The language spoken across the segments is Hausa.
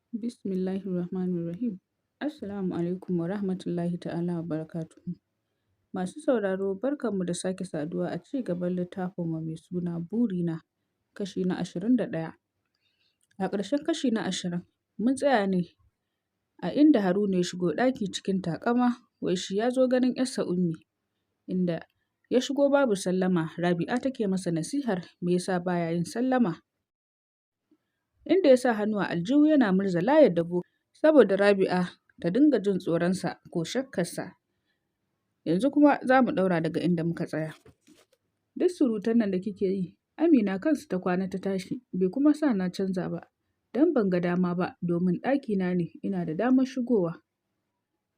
Bismillahirrahmanirrahim. Assalamu alaikum wa rahmatullahi ta'ala wa barakatuhu. Masu sauraro, barkanmu da sake saduwa a ci gaban littafinmu mai suna Burina, kashi na 21. A ƙarshen kashi na 20, mun tsaya ne a inda Haruna ya shigo ɗaki cikin taƙama, wai shi ya zo ganin ‘yarsa Ummi, inda ya shigo babu sallama. Rabi'a take masa nasihar me yasa baya yin sallama. Inda ya sa hannu a aljihu yana murza layar dabo saboda Rabi'a ta dinga jin tsoronsa ko shakkarsa. Yanzu kuma za mu ɗaura daga inda muka tsaya. Duk surutan nan da kike yi, Amina kansu ta kwana ta tashi, bai kuma sa na canza ba, don ban ga dama ba, domin ɗakina ne, ina da damar shigowa.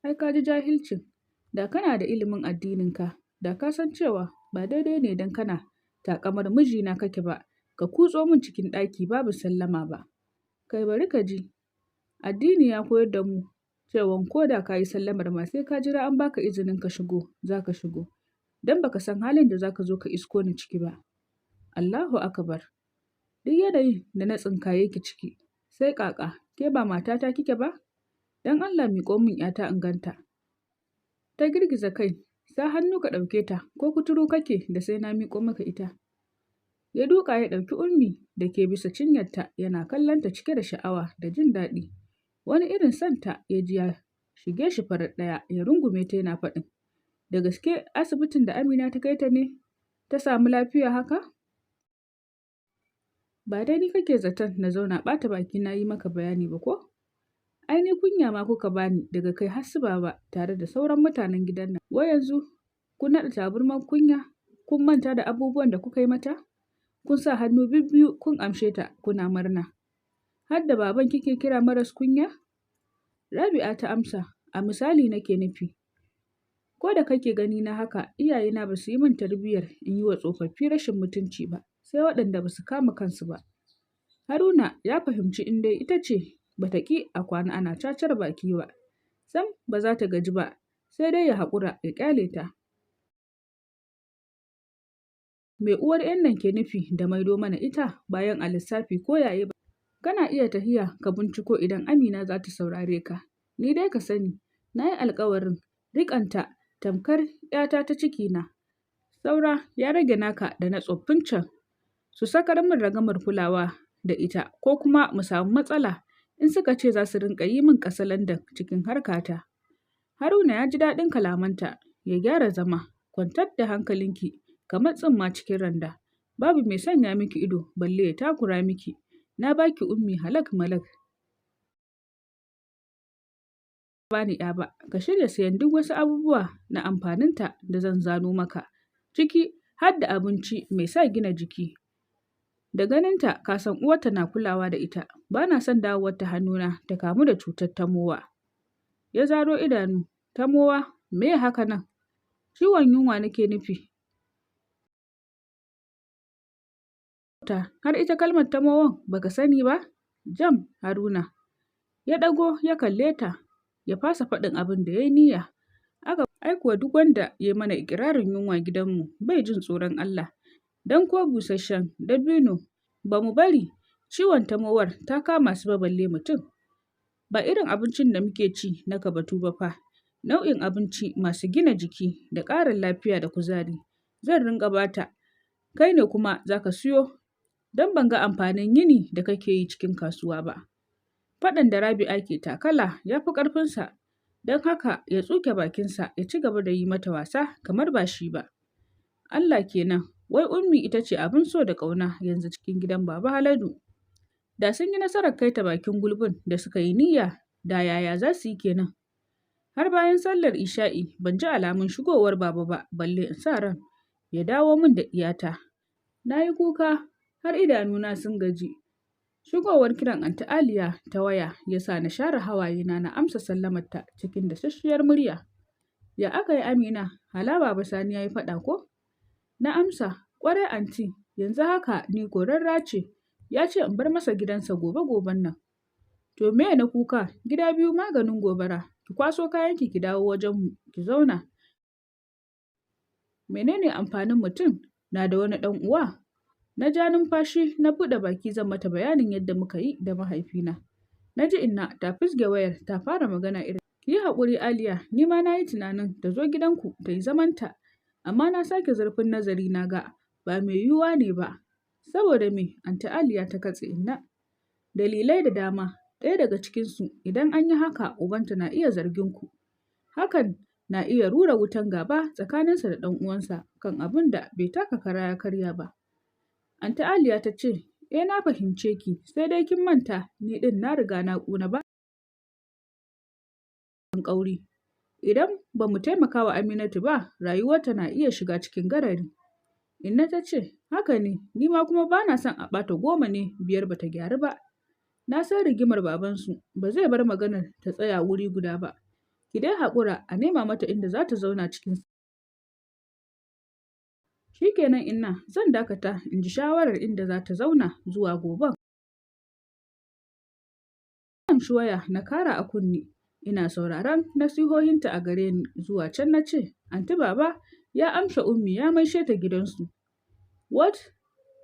Ai ka ji jahilcin, da kana da ilimin addininka, da ka san cewa ba daidai ne don kana taƙamar mijina kake ba, ka kutso min cikin ɗaki babu sallama ba. Kai, bari ka ji, addini ya koyar da mu cewan ko da ka yi sallamar ma, sai ka jira an baka izinin ka shigo, za ka shigo, don baka san halin da za ka zo ka isko ni ciki ba. Allahu akbar. Duk yanayin da na tsinkaye ki ciki, sai ƙaƙa, ke ba matata kike ba? Don Allah miƙo min ‘yata in ganta. Ta girgiza kai, sa hannu ka ɗauke ta, ko kuturu kake da sai na miƙo maka ita? Ya duƙa ya ɗauki Ummi da ke bisa cinyarta, yana kallonta cike da sha'awa da jin daɗi. Wani irin santa ya ji ya shige shi farat ɗaya, ya rungume ta yana faɗin, da gaske asibitin da Amina ta kai ta ne ta samu lafiya haka? Ba dai ni kake zaton na zauna ɓata baki na yi maka bayani ba ko? Ai ni kunya ma kuka bani daga kai har su Baba tare da sauran mutanen gidan nan. Wai yanzu kun naɗa tabarmar kunya, kun manta da abubuwan da kuka yi mata? Kun sa hannu bibbiyu kun amshe ta kuna murna. Har da baban kike kira maras kunya? Rabi'a ta amsa, a misali nake nufi. Ko da kake gani na haka, iyayena ba su yi min tarbiyyar in yi wa tsofaffi rashin mutunci ba, sai waɗanda ba su kama kansu ba. Haruna ya fahimci in dai ita ce ba ta ƙi a kwana ana cacar baki ba, sam ba za ta gaji ba, sai dai ya haƙura ya ƙyale ta. Me uwar ‘yan nan ke nufi da maido mana ita bayan a lissafi ko yaye ba? Kana iya tahiya ka binciko idan Amina za ta saurare ka. Ni dai ka sani, na yi alƙawarin riƙonta tamkar ‘yata ta cikina. Saura ya rage naka da na tsoffin can, su sakar min ragamar kulawa da ita ko kuma mu samu matsala in suka ce za su rinƙa yi min katsalandan cikin harkata. Haruna ya ji daɗin kalamanta, ya gyara zama, kwantar da hankalinki kamar tsimma cikin randa. Babu mai sanya miki ido balle ya takura miki. Na baki Ummi halak malak. Bani ‘ya ba, ka shirya sayan duk wasu abubuwa na amfaninta da zan zano maka, ciki har da abinci mai sa gina jiki. Da ganinta ka san uwarta na kulawa da ita, ba na son dawowarta hannuna ta kamu da cutar tamowa. Ya zaro idanu, tamowa, me haka nan? Ciwon yunwa nake nufi. Har ita kalmar tamowan baka sani ba? Jam, Haruna. Ya ɗago ya kalle ta, ya fasa faɗin abin da ya yi niyya. Aka ai kuwa duk wanda ya yi mana ikirarin yunwa gidanmu bai jin tsoron Allah. Don ko busasshen dabino ba mu bari ciwon tamowar ta kama su ba balle mutum. Ba irin abincin da muke ci na kabatu ba fa. Nau'in abinci masu gina jiki da ƙarin lafiya da kuzari. Zan rinƙa bata. Kai ne kuma za ka siyo, don ban ga amfanin yini da kake yi cikin kasuwa ba. Faɗan da Rabi'a ke takala ya fi ƙarfinsa, don haka ya tsuke bakinsa ya ci gaba da yi mata wasa kamar ba shi ba. Allah kenan, wai Ummi ita ce abin so da ƙauna yanzu cikin gidan Baba Haladu. Da sun yi nasarar kai ta bakin gulbin da suka yi niyya, da yaya za su yi kenan? Har bayan sallar isha'i ban ji alamun shigowar Baba ba, balle in sa ran ya dawo min da ɗiyata. Na yi kuka har idanuna sun gaji. Shigowar kiran Anty Aliya ta waya ya sa na share hawayena na amsa sallamarta cikin dasasshiyar murya. Ya aka yi, Amina? Hala Baba Sani ya yi faɗa ko? Na amsa, ƙwarai anty, yanzu haka ni korarra ce, ya ce in bar masa gidansa gobe-goben nan. To meye na kuka, gida biyu maganin gobara, ki kwaso kayanki ki dawo wajenmu, ki zauna. Menene amfanin mutum na da wani ɗan uwa? Na ja numfashi na buɗe baki zan mata bayanin yadda muka yi da mahaifina. Na ji Inna ta fizge wayar ta fara magana irin, ki yi haƙuri Aliya, ni ma na yi tunanin ta zo gidanku ta yi zamanta, amma na sake zurfin nazari na ga ba mai yiwuwa ne ba. Saboda me? Anty Aliya ta katse Inna. Dalilai da dama, ɗaya daga cikinsu idan an yi haka ubanta na iya zargin ku. Hakan na iya rura wutan gaba tsakaninsa da ɗan uwansa kan abin da bai taka kara ya karya ba. Anty Aliya ta ce, eh na fahimce ki, sai dai kin manta ni ɗin na riga na ƙuna ba ƙauri. Idan ba mu taimaka wa Aminatu ba, rayuwarta na iya shiga cikin garari. Inna ta ce, haka ne, ni ma kuma ba na son a ɓata 10 ne 5 ba ta gyaru ba. Na san rigimar babansu ba zai bar maganar ta tsaya wuri guda ba. Ki dai haƙura a nema mata inda za ta zauna cikin. Shi kenan Inna, zan dakata in ji shawarar inda za ta zauna zuwa goben. Na amshi waya na kara a kunne. Ina sauraron nasihohinta a gare ni zuwa can na ce, Anty Baba ya amshe Ummi ya maishe ta gidansu. What?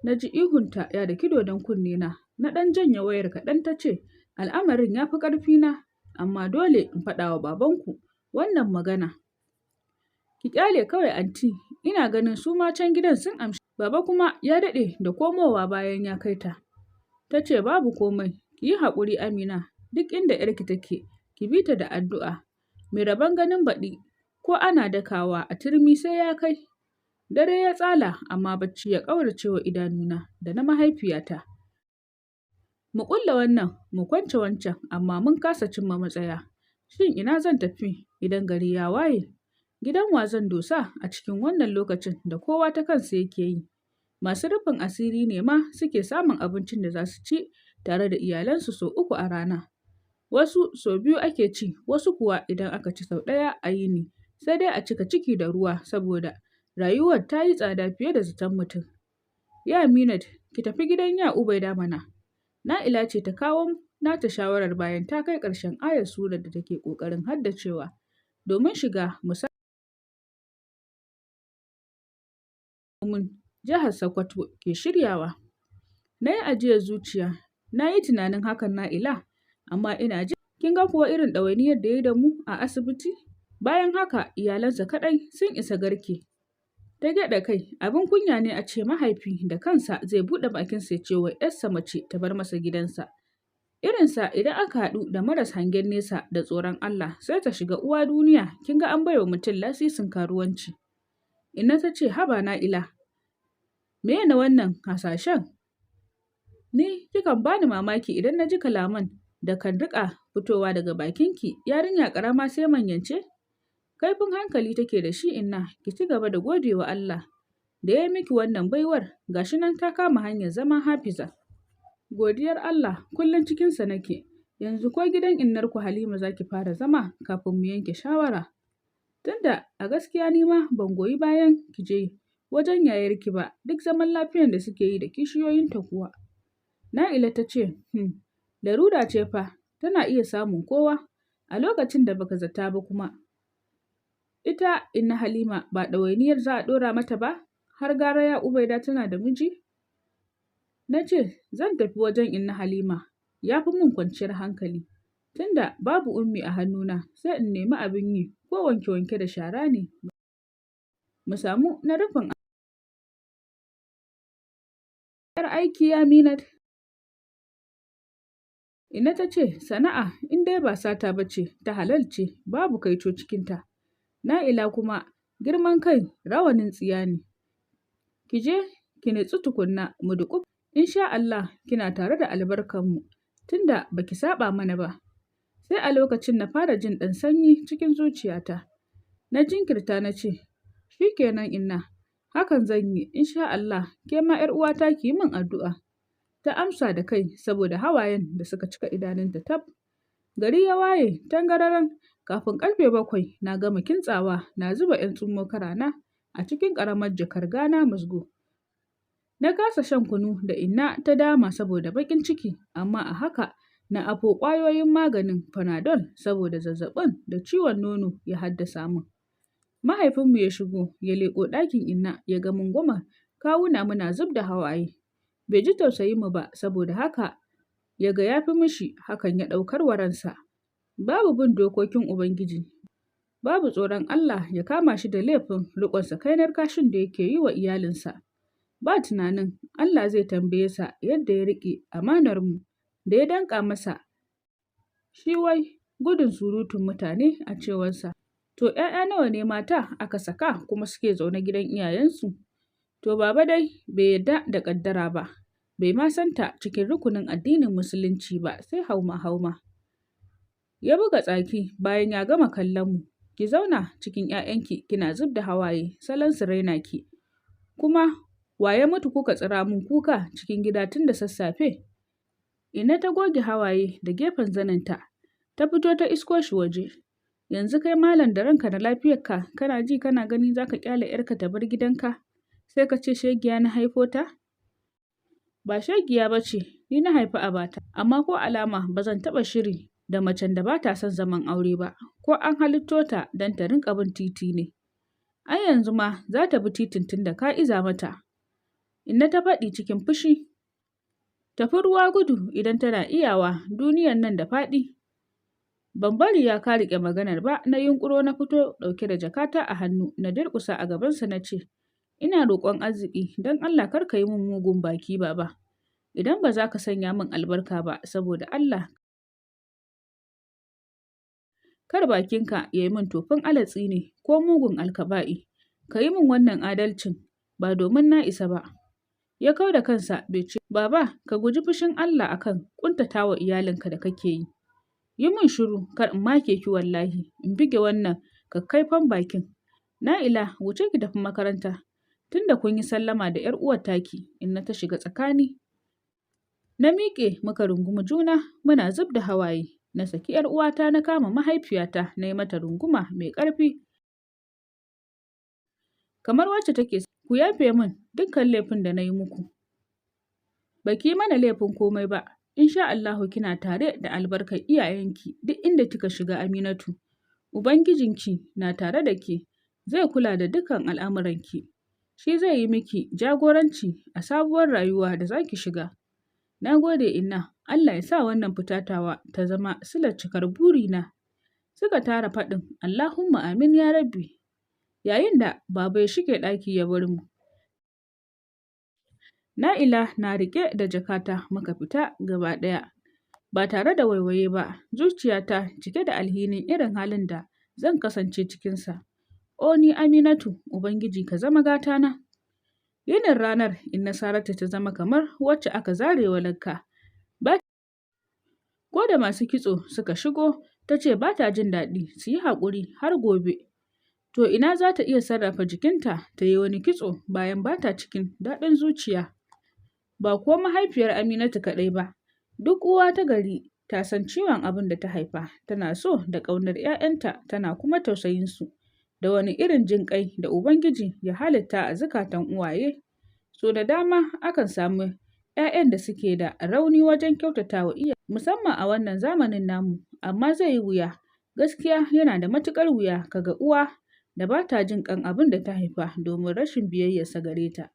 Na ji ihunta ya daki dodon kunne na. Na ɗan janye wayar kaɗan ta ce, al'amarin ya fi ƙarfina, amma dole in faɗa wa babanku wannan magana. Ki ƙyale kawai anty, ina ganin su ma can gidan sun amshi. Baba kuma ya daɗe da komowa bayan ya kai ta. Ta ce babu komai, ki yi haƙuri Amina, duk inda ‘yarki take, ki bi ta da addu'a. Mai rabon ganin baɗi, ko ana dakawa a turmi sai ya kai. Dare ya tsala amma bacci ya ƙaurace wa idanuna da na mahaifiyata. Mu ƙulla wannan, mu kwance wancan, amma mun kasa cimma matsaya. Shin ina zan tafi idan gari ya waye? Gidan wa zan dosa a cikin wannan lokacin da kowa ta kansa yake yi? Masu rufin asiri ne ma suke samun abincin da za su ci tare da iyalansu sau 3 a rana. Wasu sau 2 ake ci, wasu kuwa idan aka ci sau 1 a yini, sai dai a cika ciki da ruwa saboda rayuwar ta yi tsada fiye da zaton mutum. Ya Minat, ki tafi gidan ya Ubaida mana. Na'ila ce ta kawo nata shawarar bayan ta kai ƙarshen ayar surar da take ƙoƙarin haddacewa domin shiga musamman jihar Sokoto ke shiryawa. Na yi ajiyar zuciya, na yi tunanin hakan Na'ila, amma ina ji kin ga kuwa irin ɗawainiyar da ya yi da mu a asibiti? Bayan haka iyalansa kaɗai sun isa garke. Ta gyaɗa kai, abin kunya ne a ce mahaifi da kansa zai buɗe bakinsa ya ce wa ‘yarsa mace ta bar masa gidansa. Irinsa idan aka haɗu da maras hangen nesa da tsoron Allah sai ta shiga uwa duniya, kin ga an baiwa mutum lasisin karuwanci. Inna ta ce haba Na'ila, meye na wannan hasashen? Ni kikan bani mamaki idan na ji kalaman da kan riƙa fitowa daga bakinki, yarinya ƙarama sai manyance? Kaifin hankali take da shi Inna, ki ci gaba da gode wa Allah da ya yi miki wannan baiwar, gashi nan ta kama hanyar zama hafiza. Godiyar Allah kullum cikinsa nake, yanzu ko gidan innarku Halima za ki fara zama kafin mu yanke shawara. Tunda a gaskiya ni ma ban goyi bayan ki je wajen yayarki ba, duk zaman lafiyan da suke yi da kishiyoyinta kuwa. Na'ila ta ce, larura ce fa, tana iya samun kowa a lokacin da baka zata ba kuma. Ita Inna Halima ba ɗawainiyar za a ɗora mata ba, har gara ya Ubaida tana da miji? Na ce, zan tafi wajen Inna Halima, ya fi mun kwanciyar hankali. Tunda babu Ummi a hannuna, sai in nemi abin yi ko wanke-wanke da shara ne. Mu samu na rufin ‘yar aiki Aminat. Inna ta ce, sana'a in dai ba sata ba ce, ta halal ce, babu kaico cikinta. Na'ila kuma girman kai rawanin tsiya ne. Ki je ki nutsu tukunna mu duƙufa. Insha Allah kina tare da albarkanmu tunda baki saba mana ba. Sai a lokacin na fara jin ɗan sanyi cikin zuciyata. Na jinkirta na ce, shi kenan Inna, hakan zan yi insha Allah, ke ma ‘yar uwata ki yi min addu'a. Ta amsa da kai saboda hawayen da suka cika idanunta tab. Gari ya waye tangararan kafin ƙarfe 7 na gama kintsawa na zuba ‘yan tsummo karana a cikin ƙaramar jakar Ghana Musgo. Na kasa shan kunu da Inna ta dama saboda baƙin ciki, amma a haka na afo ƙwayoyin maganin Panadol saboda zazzaɓin da ciwon nono ya haddasa min. Mahaifinmu ya shigo ya leƙo ɗakin Inna ya ga mun goma kawuna muna zub da hawaye. Bai ji tausayinmu ba saboda haka Ya ga ya fi mishi hakan ya ɗaukar wa ransa. Babu bin dokokin Ubangiji, babu tsoron Allah ya kama shi da laifin riƙon sakainar kashin da yake yi wa iyalinsa. Ba tunanin Allah zai tambaye sa yadda ya riƙe amanarmu da ya danƙa masa. Shi wai gudun surutun mutane a cewarsa. To ‘ya'ya nawa ne mata aka saka kuma suke zaune gidan iyayensu? To Baba dai bai yarda da ƙaddara ba, bai ma san ta cikin rukunin addinin Musulunci ba sai hauma-hauma. Ya buga tsaki bayan ya gama kallon mu. Ki zauna cikin ‘ya'yanki kina zub da hawaye salon su raina ki. Kuma wa ya mutu kuka tsira mun kuka cikin gida tun da sassafe? Inna ta goge hawaye da gefen zaninta, ta fito ta isko shi waje. Yanzu kai malam da ranka da lafiyarka kana ji kana gani za ka ƙyale ‘yarka ta bar gidanka? Sai ka ce shegiya na haifo ta? Ba shegiya ba ce, ni na haifi abata, amma ko alama ba zan taɓa shiri da macen da ba ta son zaman aure ba, ko an halitto ta don ta rinƙa bin titi ne. Ai yanzu ma za ta bi titin tun da ka iza mata. Inna ta faɗi cikin fushi. Tafi ruwa gudu idan tana iyawa, duniyan nan da faɗi. Ban bari ya riƙe maganar ba, na yunƙuro na fito ɗauke da jakata a hannu, na durƙusa a gabansa na ce, ina roƙon arziki don Allah kar ka yi min mugun baki Baba. Idan ba za ka sanya min albarka ba saboda Allah kar bakinka ya yi min tofin alatsi ne ko mugun alkaba'i. Ka yi min wannan adalcin ba domin na isa ba. Ya kau da kansa bai ce, Baba, ka guji fushin Allah akan ƙuntata wa iyalinka da kake yi. Yi min shiru kar in make ki wallahi, in buge wannan kakkaifan bakin. Na'ila, wuce ki tafi makaranta. Tunda kun yi sallama da ‘yar uwar taki, Inna ta shiga tsakani. Na miƙe muka rungumi juna muna zub da hawaye. Na saki ‘yar uwata na kama mahaifiyata na yi mata runguma mai ƙarfi. Kamar wacce take ku yafe min dukkan laifin da na yi muku. Ba ki yi mana laifin komai ba, insha Allahu kina tare da albarkar iyayenki duk inda kika shiga Aminatu. Ubangijinki na tare da ke, zai kula da dukkan al'amuranki. Shi zai yi miki jagoranci a sabuwar rayuwa da za ki shiga. Na gode Inna, Allah ya sa wannan fita tawa ta zama silar cikar burina. Suka tara faɗin Allahumma amin ya Rabbi. Yayin da Baba ya shige ɗaki ya bar mu. Na'ila na riƙe da jakata muka fita gaba ɗaya. Ba tare da waiwaye ba, zuciyata cike da alhinin irin halin da zan kasance cikinsa. O ni Aminatu, Ubangiji ka zama gatana. Yinin ranar Inna Saratu ta zama kamar wacce aka zarewa lakka. Ba ko da masu kitso suka shigo, ta ce ba ta jin daɗi, su yi haƙuri har gobe. To ina za ta iya sarrafa jikinta ta yi wani kitso bayan ba ta cikin daɗin zuciya. Ba kuwa mahaifiyar Aminatu kaɗai ba, duk uwa ta gari ta san ciwon abin da ta haifa, tana so da ƙaunar ‘ya'yanta tana kuma tausayinsu. Da wani irin jinƙai da Ubangiji ya halitta a zukatan uwaye. So da dama akan samu ‘ya'yan da suke da rauni wajen kyautata wa iyaye, musamman a wannan zamanin namu, amma zai yi wuya, gaskiya yana da matuƙar wuya ka ga uwa da ba ta jin ƙan abin da ta haifa domin rashin biyayyarsa gare ta.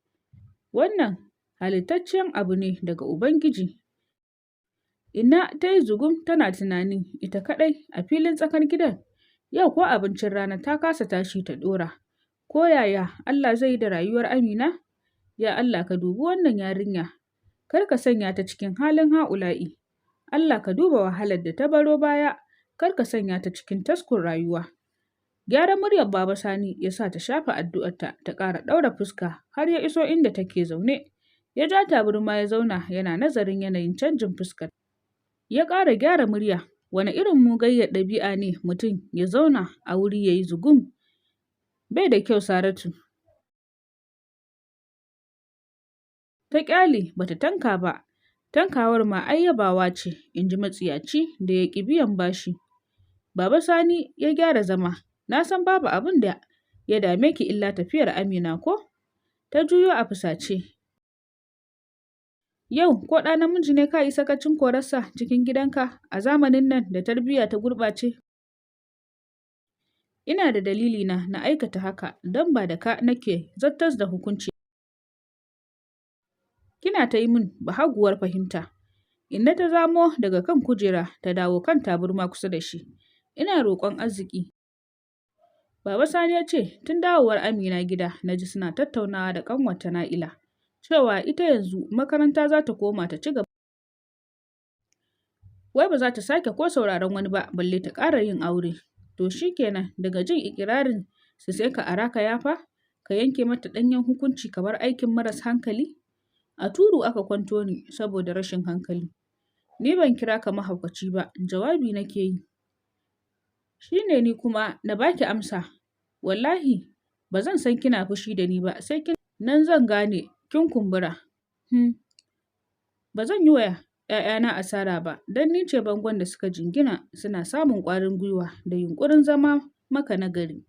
Wannan halittaccen abu ne daga Ubangiji. Inna ta yi zugum tana tunani ita kaɗai a filin tsakar gidan. Yau ko abincin rana ta kasa tashi ta ɗora. Ko yaya Allah zai yi da rayuwar Amina? Ya Allah ka dubi wannan yarinya. Kar ka sanya ta cikin halin ha'ula'i. Allah ka duba wahalar da ta baro baya. Kar ka sanya ta cikin taskun rayuwa. Gyaran muryar Baba Sani ya sa ta shafa addu'arta ta ƙara ɗaura fuska har ya iso inda take zaune. Ya ja tabarma ya zauna yana nazarin yanayin canjin fuskar. Ya ƙara gyara murya. Wane irin mugayyar ɗabi'a ne mutum ya zauna a wuri ya yi zugum? Bai da kyau Saratu. Ta ƙyale ba ta tanka ba. Tankawar ma ai yabawa ce, in ji matsiyaci da ya ƙi biyan bashi. Baba Sani ya gyara zama. Na san babu abin da ya dame ki illa tafiyar Amina ko? Ta juyo a fusace. Yau ko ɗa namiji ne ka yi sakacin korarsa cikin gidanka a zamanin nan da tarbiyya ta gurɓace? Ina da dalilina na aikata haka don ba da ka nake zartas da hukunci. Kina ta yi min bahaguwar fahimta. Inna ta zamo daga kan kujera ta dawo kan tabarma kusa da shi. Ina roƙon arziki. Baba Sani ya ce, tun dawowar Amina gida na ji suna tattaunawa da ƙanwarta Na'ila, cewa ita yanzu makaranta za ta koma ta ci gaba. Wai ba za ta sake ko sauraron wani ba balle ta ƙara yin aure. To shi kenan daga jin iƙirarin su sai ka ara ka yafa, ka yanke mata ɗanyen hukunci kamar aikin maras hankali? A turu aka kwanto ni saboda rashin hankali. Ni ban kira ka mahaukaci ba, jawabi nake yi. Shi ne ni kuma na baki amsa. Wallahi ba zan san kina fushi da ni ba sai kin nan zan gane kin kumbura. Ba zan yi wa ‘ya'yana asara ba, don ni ce bangon da suka jingina suna samun ƙwarin gwiwa da yunƙurin zama maka nagari.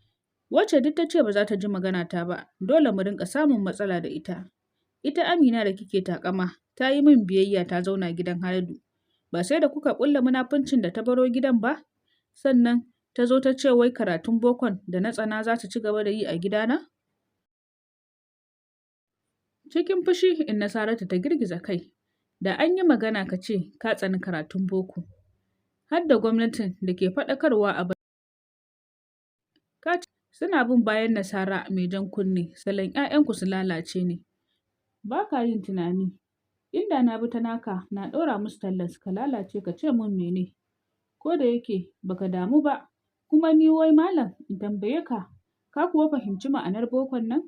Wacce duk ta ce ba za ta ji maganata ba, dole mu rinƙa samun matsala da ita. Ita Amina da kike taƙama, ta yi min biyayya ta zauna gidan Haladu. Ba sai da kuka ƙulla munafuncin da ta baro gidan ba? Sannan ta zo ta ce wai karatun bokon da na tsana za ta ci gaba da yi a gidana? Cikin fushi Inna Saratu ta girgiza kai. Da an yi magana ka ce ka tsani karatun boko. Har da gwamnatin da ke faɗakarwa a ka suna bin bayan Nasara mai jan kunne, salon ‘ya'yanku su lalace ne. Ba ka yin tunani. Inda na bi ta naka na ɗora musu tallan suka lalace ka ce mun mene. Ko da yake baka damu ba, kuma ni wai malam in tambaye ka, ka kuwa fahimci ma'anar bokon nan?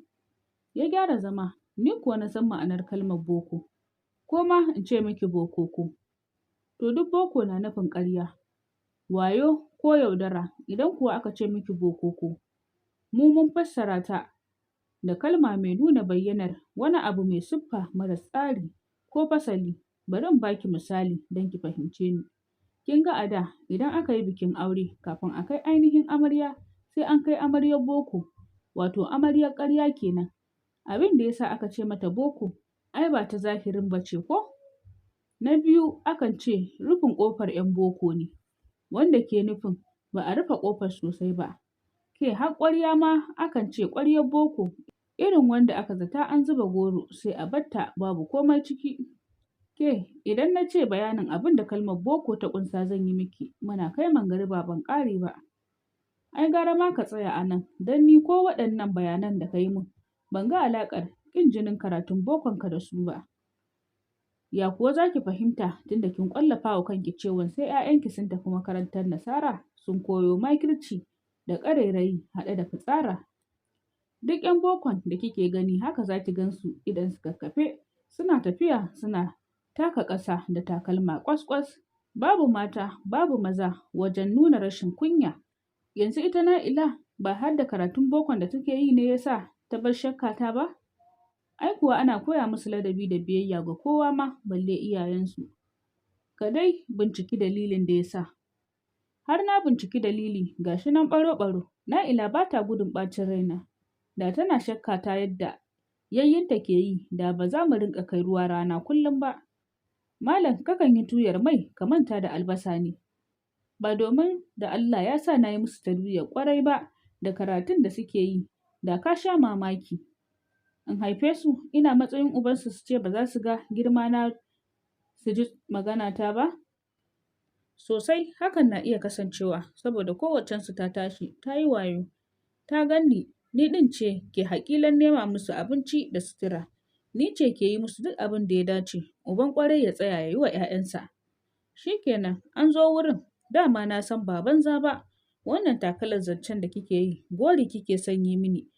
Ya gyara zama, ni kuwa na san ma'anar kalmar boko. Ko ma in ce miki bokoko. To duk boko na nufin ƙarya, wayo ko yaudara, idan kuwa aka ce miki bokoko, mu mun fassara ta da kalma mai nuna bayyanar wani abu mai siffa maras tsari ko fasali. Bari in baki misali don ki fahimce ni. Kin ga a da idan aka yi bikin aure kafin a kai ainihin amarya sai an kai amaryar boko, wato amaryar ƙarya kenan. Abin da ya sa aka ce mata boko, ai ba ta zahirin ba ce ko? Na biyu akan ce rufin ƙofar ‘yan boko ne, wanda ke nufin ba a rufe ƙofar sosai ba. Ke har ƙwarya ma akan ce ƙwaryar boko, irin wanda aka zata an zuba goro sai a batta babu komai ciki. Ke idan na ce bayanin abin da kalmar boko ta ƙunsa zan yi miki, muna kai magariba ban ƙare ba. Ai gara ma ka tsaya a nan, don ni ko waɗannan bayanan da ka yi min, ban ga alaƙar ƙin jinin karatun bokonka da su ba. Ya kuwa za ki fahimta tunda kin ƙwallafa wa kanki cewa sai ‘ya'yanki sun tafi makarantar Nasara sun koyo makirci da ƙarairayi haɗe da fitsara. Duk ‘yan bokon da kike gani haka za ki gan su idonsu kakkafe, suna tafiya suna taka ƙasa da takalma ƙwas-ƙwas. Babu mata, babu maza wajen nuna rashin kunya. Yanzu ita Na'ila ba har da karatun bokon da take yi ne ya sa ta bar shakkata ba? Ai kuwa ana koya musu ladabi da biyayya ga kowa ma balle iyayensu. Ka dai binciki dalilin da ya sa. Har na binciki dalili ga shi nan ɓaro-ɓaro. Na'ila ba ta gudun ɓacin raina. Da tana shakkata yadda yayyinta ke yi, da ba za mu rinƙa kai ruwa rana kullum ba. Malam kakan yi tuyar mai ka manta da albasa ne. Ba domin da Allah ya sa na yi musu tarbiyyar ƙwarai ba da karatun da suke yi, da ka sha mamaki. In haife su ina matsayin ubansu su ce ba za su ga girmana su ji maganata ba? Sosai hakan na iya kasancewa saboda kowaccensu ta tashi ta yi wayo. Ta gan ni, ni ɗin ce ke haƙilan nema musu abinci da sutura. Ni ce ke yi musu duk abin da ya dace, uban ƙwarai ya tsaya ya yi wa ‘ya'yansa. Shi kenan an zo wurin, dama na san ba banza ba, wannan takalar zancen da kike yi, gori kike son yi mini.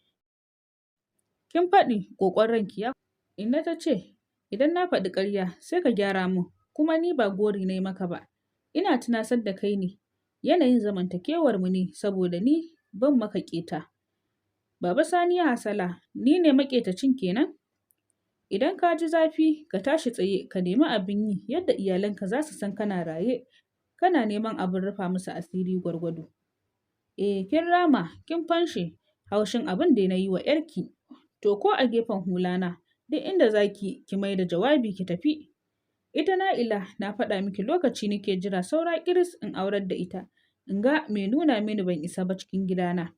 Kin faɗi ƙoƙon ranki ya. Inna ta ce, idan na faɗi ƙarya sai ka gyara min, kuma ni ba gori na yi maka ba. Ina tunasar da kai ne, yanayin zamantakewarmu ne saboda ni ban maka ƙeta. Baba Sani ya hasala, ni ne maƙetacin kenan? Idan ka ji zafi ka tashi tsaye ka nemi abin yi yadda iyalanka za su san kana raye, kana neman abin rufa musu asiri gwargwado. Eh, kin rama, kin fanshe haushin abin da na yi wa ‘yarki. To ko a gefen hulana, duk inda za ki ki mai da jawabi ki tafi. Ita Na'ila na faɗa miki lokaci nake jira saura ƙiris in aurar da ita, in ga mai nuna mini ban isa ba cikin gidana.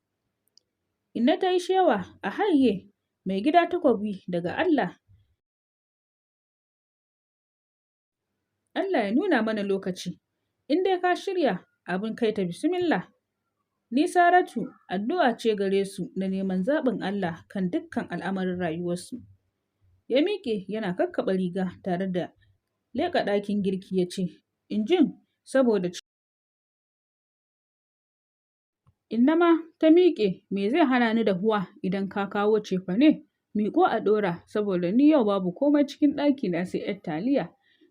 Inna ta yi shewa, a hayye, mai gida takobi daga Allah. Allah ya nuna mana lokaci. In dai ka shirya abin kai ta bismillah. Ni Saratu addu'a ce gare su na neman zaɓin Allah kan dukkan al'amarin rayuwarsu. Ya miƙe yana kakkaɓe riga tare da leƙa ɗakin girki ya ce, Injin saboda Inna ma ta miƙe, me zai hana ni dahuwa idan ka kawo cefane? Miƙo a ɗora saboda ni yau babu komai cikin ɗakina sai ‘yar taliya.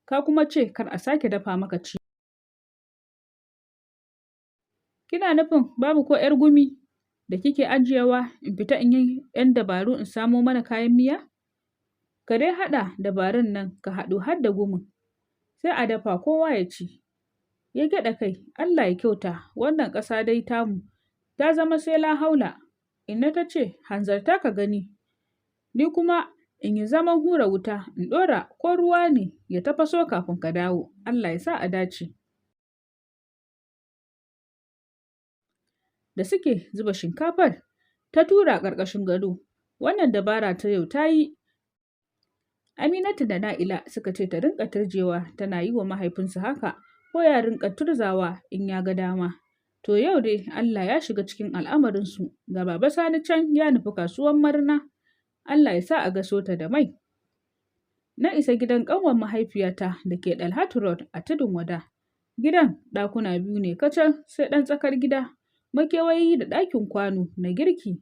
Ka kuma ce kar a sake dafa maka ci. Kina nufin babu ko ‘yar gumi da kike ajiyewa in fita in yi ‘yan dabaru in samo mana kayan miya? Ka dai haɗa dabarun nan ka haɗo har da gumin. Sai a dafa kowa ya ci. Ya gyaɗa kai, Allah ya kyauta, wannan ƙasa dai tamu ta zama sai la haula. Inna ta ce, hanzarta ka gani, ni kuma in yi zaman hura wuta in ɗora ko ruwa ne ya tafaso kafin ka dawo. Allah ya sa a dace. Da suke zuba shinkafar, ta tura ƙarƙashin gado. Wannan dabara ta yau ta yi. Aminatu da Na'ila suka ce ta rinƙa turjewa tana yi wa mahaifinsu haka ko ya rinƙa turzawa in ya ga dama. To yau dai Allah ya shiga cikin al'amarinsu, ga Baba Sani can ya nufi kasuwar Marna. Allah ya sa a gaso ta da mai. Na isa gidan ƙanwar mahaifiyata da ke Dalhatu Road a Tudun Wada. Gidan ɗakuna biyu ne kacal sai ɗan tsakar gida, makewayi da ɗakin kwano na girki.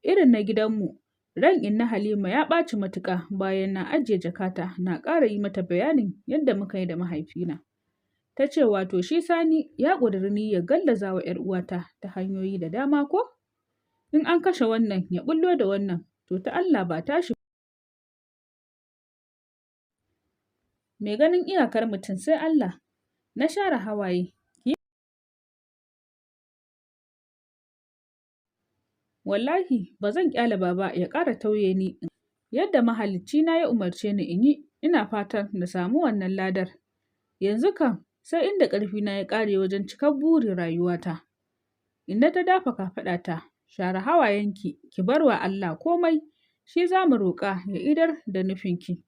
Irin na gidanmu, ran Inna Halima ya ɓaci matuƙa bayan na ajiye jakata na ƙara yi mata bayanin yadda muka yi da mahaifina. Ta ce wato shi Sani ya ƙudiri niyyar gallaza wa ‘yar uwata ta hanyoyi da dama ko? In an kashe wannan ya ɓullo da wannan, to ta Allah ba tashi. Mai ganin iyakar mutum sai Allah. Na share hawaye. Wallahi ba zan ƙyale Baba ya ƙara tauye ni yadda mahaliccina ya umarce ni in yi, ina fatan na samu wannan ladar. Yanzu kam sai inda ƙarfina ya ƙare wajen cikar burin rayuwata. Inna ta dafa kafaɗata, share hawayenki, ki bar wa Allah komai, shi za mu roƙa ya idar da nufinki.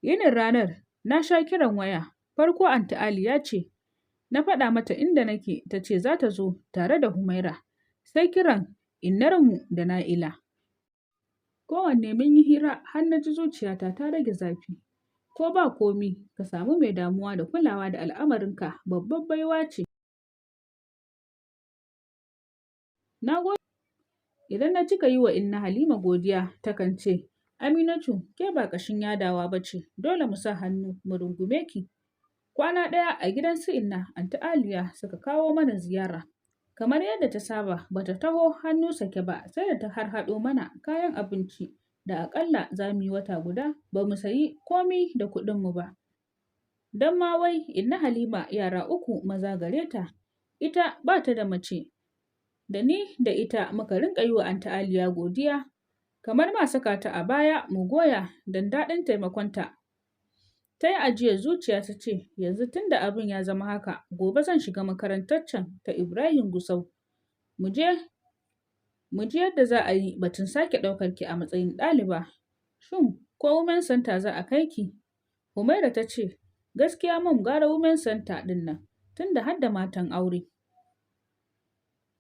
Yinin ranar na sha kiran waya, farko Anty Aliya ce, na faɗa mata inda nake ta ce za ta zo tare da Humaira, sai kiran innarmu da Na'ila. Kowanne mun yi hira har na ji zuciyata ta rage zafi. Ko ba komi ka samu mai damuwa da kulawa da al'amarinka babbar baiwa ce. Na gode. Idan na cika yi wa Inna Halima godiya takan ce, Aminatu ke ba ƙashin yadawa ba ce, dole mu sa hannu mu rungume ki. Kwana ɗaya a gidan su Inna, Anty Aliya suka kawo mana ziyara. Kamar yadda ta saba, ba ta taho hannu sake ba, sai da ta harhaɗo mana kayan abinci da aƙalla za mu yi wata guda ba mu sayi komi da kuɗinmu ba. Don ma wai Inna Halima yara 3 maza gare ta, ita ba ta da mace. Da ni da ita muka rinƙa yi wa Anty Aliya godiya, kamar ma saka ta a baya mu goya don daɗin taimakonta. Ta yi ajiyar zuciya ta ce, yanzu tun da abin ya zama haka, gobe zan shiga makarantar can ta Ibrahim Gusau. Mu ji yadda za a yi batun sake ɗaukar ki a matsayin ɗaliba. Shin ko Women Center za a kai ki? Humaira ta ce, gaskiya mum gara Women Center ɗin nan, tun da har da matan aure.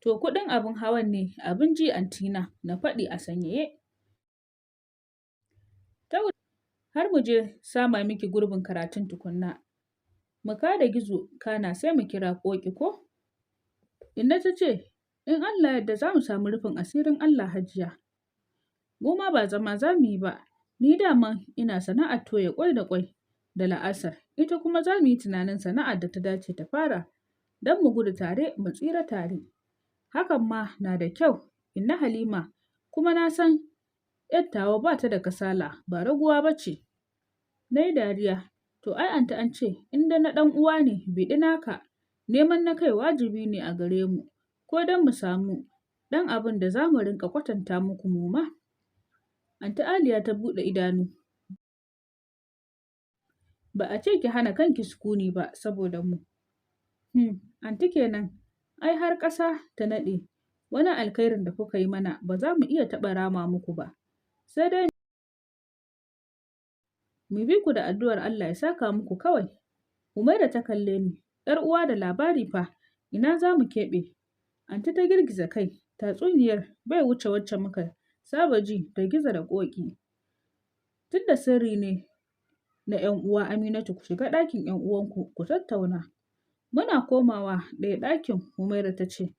To kuɗin abin hawan ne abin ji antina, na faɗi a sanyaye. Har mu je sama miki gurbin karatun tukunna. Mu kada gizo kana sai mu kira ƙoƙi ko? Inna ta ce, in Allah yadda za mu samu rufin asirin Allah Hajiya. Mu ma ba zama za mu yi ba, ni daman ina sana'ar toya ƙwai da ƙwai da la'asar, ita kuma za mu yi tunanin sana'ar da ta dace ta fara don mu gudu tare mu tsira tare. Hakan ma na da kyau, Inna Halima, kuma na san ‘yar tawa ba ta da kasala, ba raguwa ba ce. Na yi dariya, to ai anty an ce in da na ɗan uwa ne biɗi naka, neman na kai wajibi ne a gare mu, ko don mu samu ɗan abin da za mu rinƙa kwatanta muku mu ma. Anty Aliya ta buɗe idanu. Ba a ce ki hana kanki sukuni ba saboda mu. Anty kenan, ai har ƙasa ta naɗe, wani alkhairin da kuka yi mana ba za mu iya taɓa rama muku ba. Sai dai mu bi ku da addu'ar Allah ya saka muku kawai. Humaira ta kalle ni, ‘yar uwa da labari fa, ina za mu keɓe? Anty ta girgiza kai, tatsuniyar bai wuce wacce muka saba ji da gizo da ƙoƙi. Tun da sirri ne na ‘yan uwa Aminatu ku shiga ɗakin ‘yan uwanku ku tattauna. Muna komawa ɗaya ɗakin Humaira ta ce,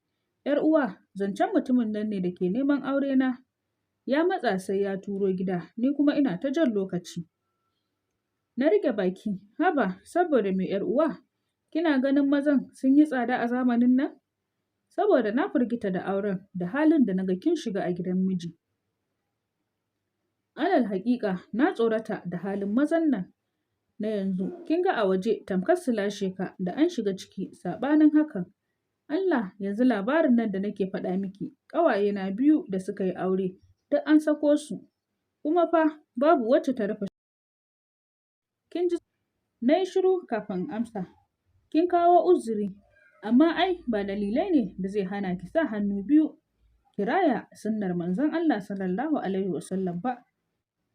‘yar uwa zancen mutumin nan ne da ke neman aurena ya matsa sai ya turo gida, ni kuma ina ta jan lokaci. Na riƙe baki, haba saboda me ‘yar uwa? Kina ganin mazan sun yi tsada a zamanin nan? Saboda na firgita da auren da halin da naga kin shiga a gidan miji. Alal haƙiƙa na tsorata da halin mazan nan na yanzu. Kin ga a waje tamkar su lashe ka da an shiga ciki saɓanin hakan. Allah yanzu labarin nan da nake faɗa miki, ƙawayena biyu da suka yi aure duk an sako su. Kuma fa babu wacce ta rufe. Kin ji? Na yi shiru kafin in amsa. Kin kawo uzuri, amma ai ba dalilai ne da zai hana ki sa hannu biyu ki raya sunnar Manzon Allah Sallallahu Alaihi Wasallam ba.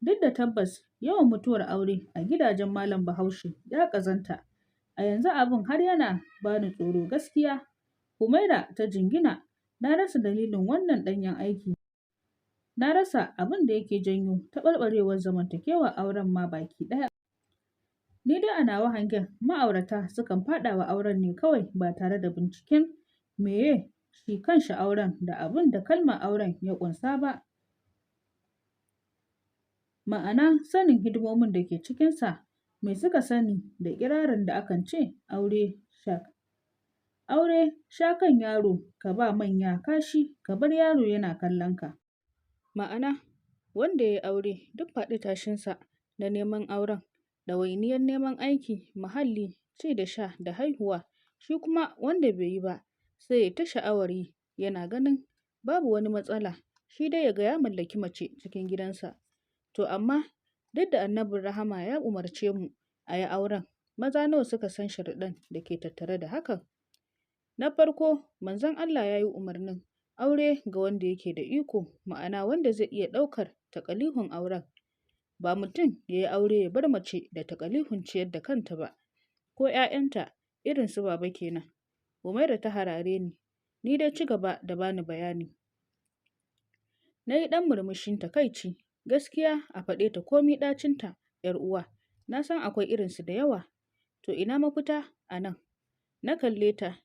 Duk da tabbas yawan mutuwar aure a gidajen Malam Bahaushe ya ƙazanta. A yanzu abin har yana bani tsoro gaskiya. Humaira ta jingina, na rasa dalilin wannan ɗanyen aiki. Na rasa abin da yake janyo taɓarɓarewar zamantakewar auren ma baki ɗaya. Ni dai a nawa hangen ma'aurata sukan faɗa wa auren ne kawai ba tare da binciken meye shi kanshi auren da abin da kalmar auren ya ƙunsa ba. Ma'ana sanin hidimomin da ke cikinsa, me suka sani da ƙirarin da akan ce aure sha. Aure sha kan yaro ka ba manya kashi ka bar yaro yana kallon ka. Ma'ana wanda ya yi aure duk faɗi tashinsa na neman auren, ɗawainiyar neman aiki, muhalli, ci da sha da haihuwa, shi kuma wanda bai yi ba sai ya ta sha'awar yi yana ganin babu wani matsala, shi dai ya ga ya mallaki mace cikin gidansa. To amma duk da Annabin Rahama ya umarce mu a yi auren, maza nawa suka san sharuɗan da ke tattare da hakan? Na farko, Manzon Allah ya yi umarnin aure ga wanda yake da iko, ma'ana wanda zai iya ɗaukar takalihun auren. Ba mutum ya yi aure ya bar mace da takalihun ciyar da kanta ba, ko ‘ya'yanta irin su baba kenan. Humaira ta harare ni, ni dai ci gaba da bani bayani. Na yi ɗan murmushin takaici, gaskiya a faɗe ta komi ɗacinta, ‘yar uwa, na san akwai irinsu da yawa. To ina mafita a nan? Na kalle ta,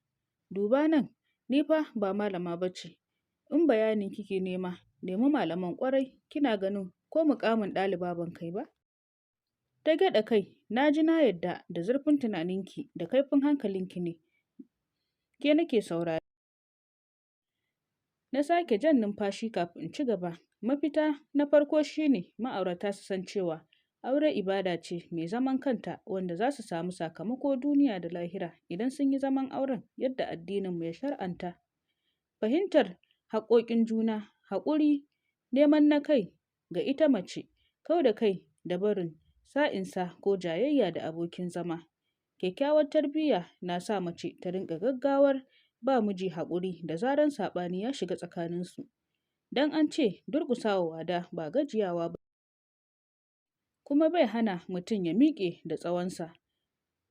duba nan, ni fa ba malama ba ce. In bayani kike nema, nemi malaman ƙwarai, kina ganin ko muƙamin ɗaliba ban kai ba? Ta gyaɗa kai, na ji na yadda da zurfin tunaninki da kaifin hankalinki ne. Ke nake saurare. Na sake jan numfashi kafin in ci gaba. Mafita na farko shine ma'aurata su san cewa aure ibada ce mai zaman kanta wanda za su samu sakamako duniya da lahira idan sun yi zaman auren yadda addininmu ya shar'anta. Fahimtar haƙƙoƙin juna, haƙuri, neman na kai ga ita mace, kau da kai da barin sa'insa ko jayayya da abokin zama. Kyakkyawar tarbiyya na sa mace ta rinƙa gaggawar ba miji haƙuri da zarar saɓani ya shiga tsakaninsu. Don an ce durƙusawa wada ba gajiyawa ba. Kuma bai hana mutum ya miƙe da tsawonsa.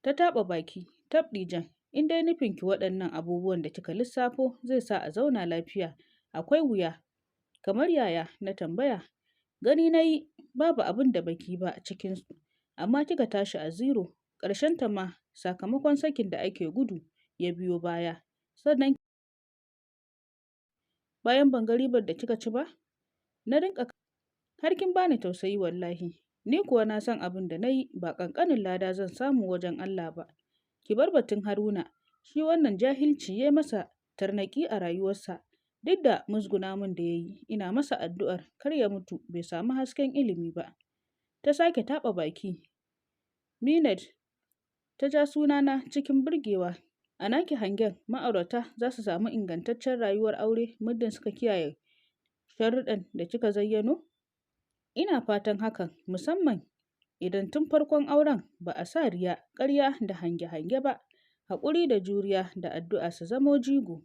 Ta taɓa baki, tabɗijan, in dai nufinki waɗannan abubuwan da kika lissafo zai sa a zauna lafiya, akwai wuya. Kamar yaya? Na tambaya. Gani na yi babu abin da baki ba cikinsu, amma kika tashi a zero, ƙarshenta ma sakamakon sakin da ake gudu ya biyo baya. Sannan bayan ban ga ribar da kika ci ba, na rinƙa har kin bani tausayi wallahi. Ni kuwa na san abin da na yi ba ƙanƙanin lada zan samu wajen Allah ba. Ki bar batun Haruna, shi wannan jahilci ya masa tarnaƙi a rayuwarsa. Duk da musguna min da ya yi, ina masa addu'ar kar ya mutu bai samu hasken ilimi ba. Ta sake taɓa baki. Minat ta ja sunana cikin burgewa. A naki hangen ma'aurata za su samu ingantaccen rayuwar aure muddin suka kiyaye sharuɗan da kika zayyano? Ina fatan hakan, musamman idan tun farkon auren ba a sa riya, ƙarya da hange-hange ba. Haƙuri da juriya da addu'a su zamo jigo.